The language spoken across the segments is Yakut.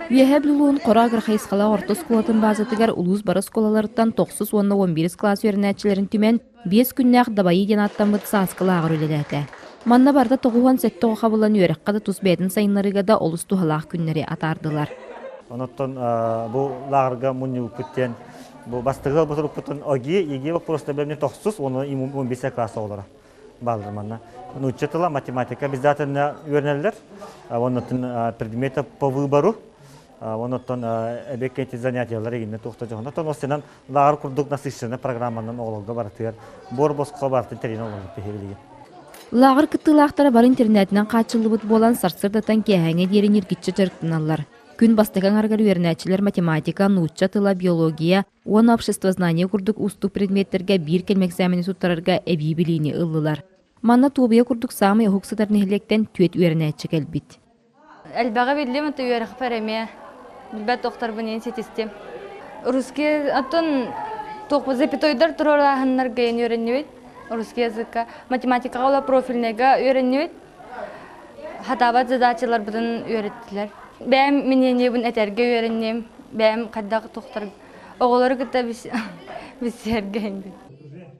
Үөһээ Бүлүү улууһун Хоро агрохайысхалаах орто оскуолатын баазатыгар улуус бары оскуолаларыттан тохсус уонна уон биирис кылаас үөрэнээччилэрин түмэн, биэс күннээх Дабайыы диэн ааттаммыт сааскы лааҕыр үлэлээтэ. Манна барыта 97 оҕо хабыллан үөрэххэ да тус бэйэтин сайыннарыыга да олус туһалаах күннэри атаардылар. Онуттан бу лааҕырга мунньубуппут диэн бу бастакы ылбыт уруккутун ОГИ, ЕГЭ вопростар бэлэмни тохсус уонна он бес класс оҕолоро бааллар манна. Нуучча тыла, математика обязательно үөрэнэллэр. Оннотун предметы по выбору. Оннотон эбиэккэ занятиялар игинне туохта дьоһун. Оттон осенан лааҕыр курдук насыщенный программанан оҕолорго барытыгар буор босхо барытын тэрийэн олорбут биһиги. Лааҕыр кыттыылаахтара бары интернетинэн хааччыллыбыт буолан сарсыардаттан киэһээҥҥэ диэри ньиргиччи дьарыктаналлар. Күн бастакы аҥарыгар үөрэнээччилэр математика, нуучча тыла, биология уонна обществознание курдук уустук предметтэргэ биир кэм экзамени туттарарга эбии билиини ыллылар. Манна Туобуйа курдук саамай уһук сытар нэһилиэктэн түөрт үөрэнээччи кэлбит. Элбэҕи биллим, это үөрэхпэр эмиэ билбэт докторбун иин ситистим. Русский оттон туох запятойдар туруорааһыннарга үөрэннибит русский языкка. Математикаҕа ула профильныйга үөрэннибит. Хатаабат задачаларбытын үөрэттилэр. Бэйэм мнениебын этэргэ үөрэнним. Бэйэм хайдах тухтар оҕолору кытта билсэргэ иҥдим.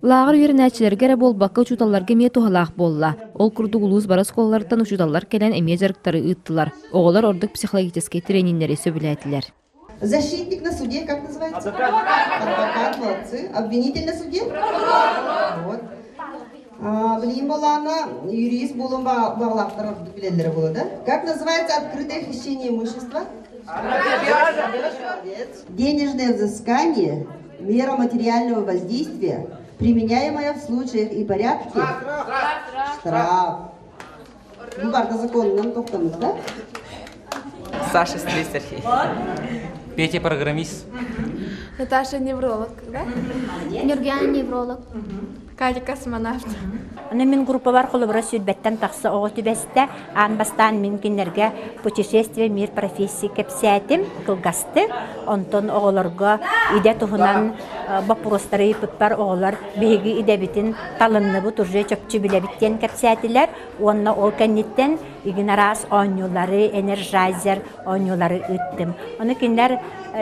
Лааҕыр үөрэнээччилэргэ эрэ буолбакка учууталларга эмиэ туһалаах буолла. Ол курдук улуус бары оскуолаларыттан учууталлар кэлэн эмиэ дьарыктары ыыттылар. Оҕолор ордук психологическай трениннэри сөбүлээтилэр. Защитник на суде, как называется? Адвокат. Адвокат, молодцы. Обвинитель на суде? Вот. Билим болаана юрист буолун бағлақтар билеллere була, да? Как называется открытое хищение имущества? Денежное взыскание – мера материального воздействия, применяемая в случаях и порядке штраф. Бу барда законынан тоқтамыз, да? Саша Слесарь. Петя программист. Наташа невролог, да? Нюргяна невролог. Катя космонавт. Аны мин группабар холобура сүүрбэттэн тахса оҕо түбэстэ. Аан бастаан мин кинилэргэ путешествие мир профессии кэпсээтим, кылгасты. Онтон оҕолорго идэ туһунан боппуруостары ыйыппыппар оҕолор биһиги идэбитин талынныбыт, уже чопчу билэбит диэн кэпсээтилэр. Уонна ол кэнниттэн игин араас оонньуулары, энержайзер оонньуулары ыыттым. Ону кинилэр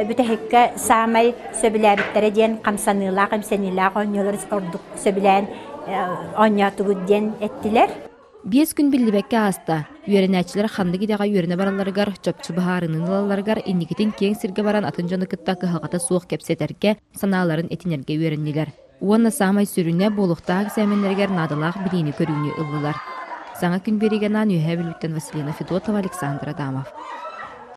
бүтэһиккэ саамай сөбүлээбиттэрэ диэн хамсаныылаах, имсэниилээх оонньуулары ордук сөбүлээн оонньоотубут диэн эттилэр. Биэс күн биллибэккэ ааста. Үөрэнээччилэр ханнык идэҕэ үөрэнэ баралларыгар, чопчу быһаарыныыны ылалларыгар инникитин киэҥ сиргэ баран атын дьону кытта кыһалҕата суох кэпсэтэргэ, санааларын этинэргэ үөрэннилэр. Уонна саамай сүрүнэ, буолуохтаах экзаменнарыгар наадалаах билиини-көрүүнү ыллылар. Саҥа күн биэриигэ анаан Үөһээ Бүлүүттэн Василина Федотова, Александр Адамов.